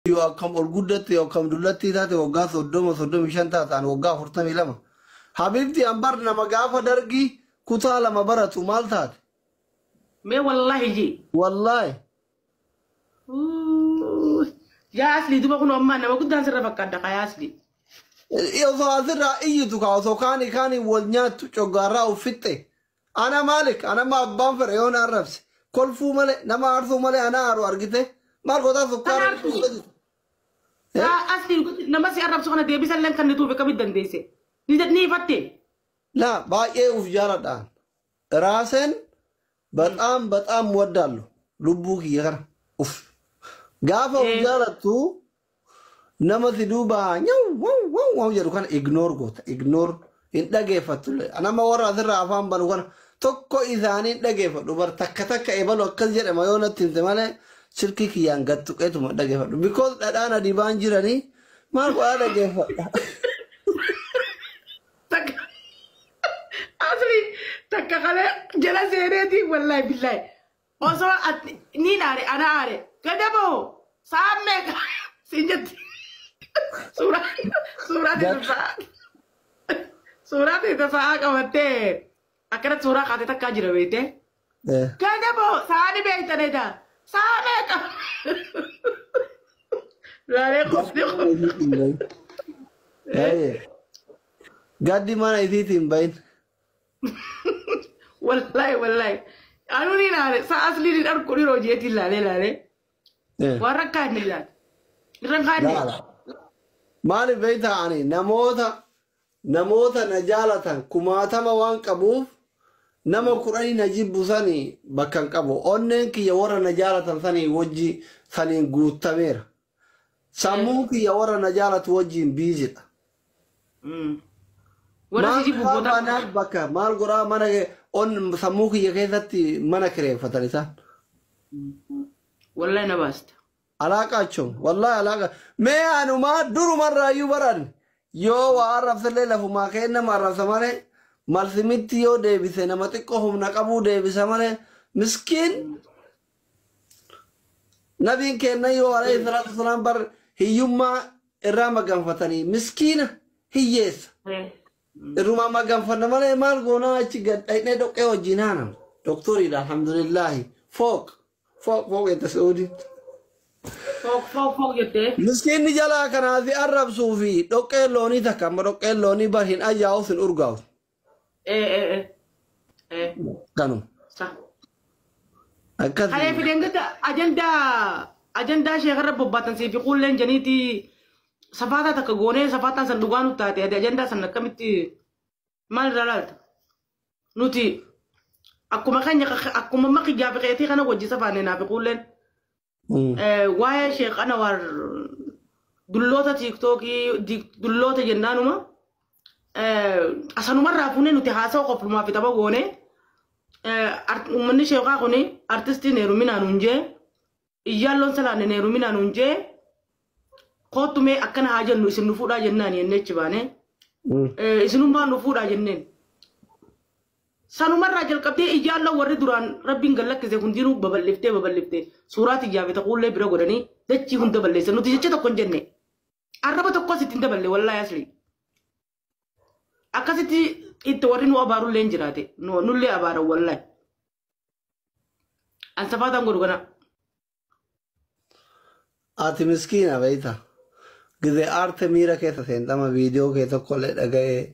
Yoo akkam ol guddatte, yoo akkam dullatti taate, waggaa 30, 35 taate, ani waggaa 42. Habibti, an bar nama gaafa Dargii kutaa 2 baratu maal taate? Mee wallaahi jee. Wallaahi. Yaa Asli, duba kun ammaa nama guddaan sirra fakkaadha kaa, yaa Asli. Osoo asirraa iyyitu kaa, osoo kaanii kaanii wal nyaattu coggaarraa uffixxe. Ana maalik, ana ma abbaan fedhe yoo na arrabse. Kolfuu malee, nama aarsuu malee ana aaru argite. Maal gootaa sukkaara? Kan aartu. Yaa Asli, nama si arrabsu kana deebisallee kan nituuf akkamitti dandeesse? Ni ifatte. La baay'ee uf jaaladhaan. ራሴን በጣም በጣም ወዳለሁ lubbuu kiyya kana uf gaafa uf jaalattu nama si duuba nyaw waw waw waw jedhu kana ignore goota, ignore, hin dhageeffattu. Nama warra asirraa afaan banu kana tokko isaanii hin dhageeffadhu. Bar takka takka ebalu akkas jedhama yoo natti himte malee silkii kiyyaan gad tuqeetuma dhageeffadhu, because dhadhaan adii baan jiranii maal godhaa dhageeffadha. Takka Asli, takka kana jala seeneeti, wallahi billahi. Osoo ati ni aare, ana aare. Gadaboo sa'aan meeqa siin jetti. Suuraa teessa sa'a. Suuraa teessa sa'a qabattee akkanatti suuraa kaatee takkaa jira beektee. Gadaboo sa'aan beektaneeta. Sa'a meeqa. Laalee qofti. Gaddi mana isiitiin bahin. Wallahi wallahi. Anu ni laale sa'a asli ni arku ni rojeetiin laalee laalee. Waan rakkaa inni laale. Irraan kaanne. Laala. Maaliif beektaa, ani namoota na jaalatan kumaatama waan qabuuf nama 10 na jibbu sanii bakka hin qabu. Onneen kiyya warra na jaalatan sanii wajji saniin guutameera. Sammuun kiyya warra na jaalatu wajjiin busydha. Warra si jibbu Maal booda. manaaf bakka maal godhaa mana on sammuu kiyya keessatti mana kireeffatan isaan. Wallahi na baasta. Alaaqaachoon wallahi alaaqa mee anumaa durumarraayyuu baran yoo waa arrabsallee lafumaa ka'ee nama arrabsa malee, malsimitti yoo deebise nama xiqqoo humna qabuu deebisa malee, miskiin nabiin kenna yoo alayhi salaatu wasalaam bar hiyyummaa irraa maganfatanii miskiina hiyyeessa irrumaa maganfanna malee maal goonaa achi gad dhaqnee dhoqqee wajjin haanam. Doktoriidha, alhamdulillahi, fooq fooq fooq jette Sa'uuditti. Fook fook fook jettee. Miskiinni jalaa kanaa fi arrabsuu fi dhoqqeen loonii takka, amma dhoqqeen loonii bar hin ayyaa'us hin urgaa'u. Kanuma. Sa. Akkas. Kalee fideen gata ajandaa sheekarra bobbaatan siif qulleen janiiti safaataa takka goonee safaataan san dhugaa nutti taate. Ati ajandaa san akkamitti maal irraa laalta? Nuti akkuma keenya akkuma maqiyyaa fi qeetii kana wajji safaanne naaf qulleen. Waa'ee Sheekh Anwaar dulloota TikTokii dulloota jennaanuma asanumarraa fuunee nuti haasawa qoflumaa fi tapha goone. Uummanni sheekaa kuni artistiin heeruminaan hunjee iyyaalloon salaanne heeruminaan hunjee koottumee akkana haa jennu, isin nu fuudhaa jennaan jennee achi baane, isinummaan nu fuudhaa jenneen. Sanumarraa jalqabdee iyyaalloon warri duraan rabbiin gallakkise hundinuu babal'iftee babal'iftee suuraa xiyyaa fi taquullee bira godhanii dachii hunda balleessan. Nuti jecha tokko hin jenne, arraba tokkos ittiin daballe. Wallaahi asli akkasitti itti warri nu abaarullee hin jiraate, nullee abaaran. Wallaahi an safaataan godhu kana. Ati miskiina beeyta. Gizee aarte miira keessa seentama viidiyoo kee tokkollee dhaga'ee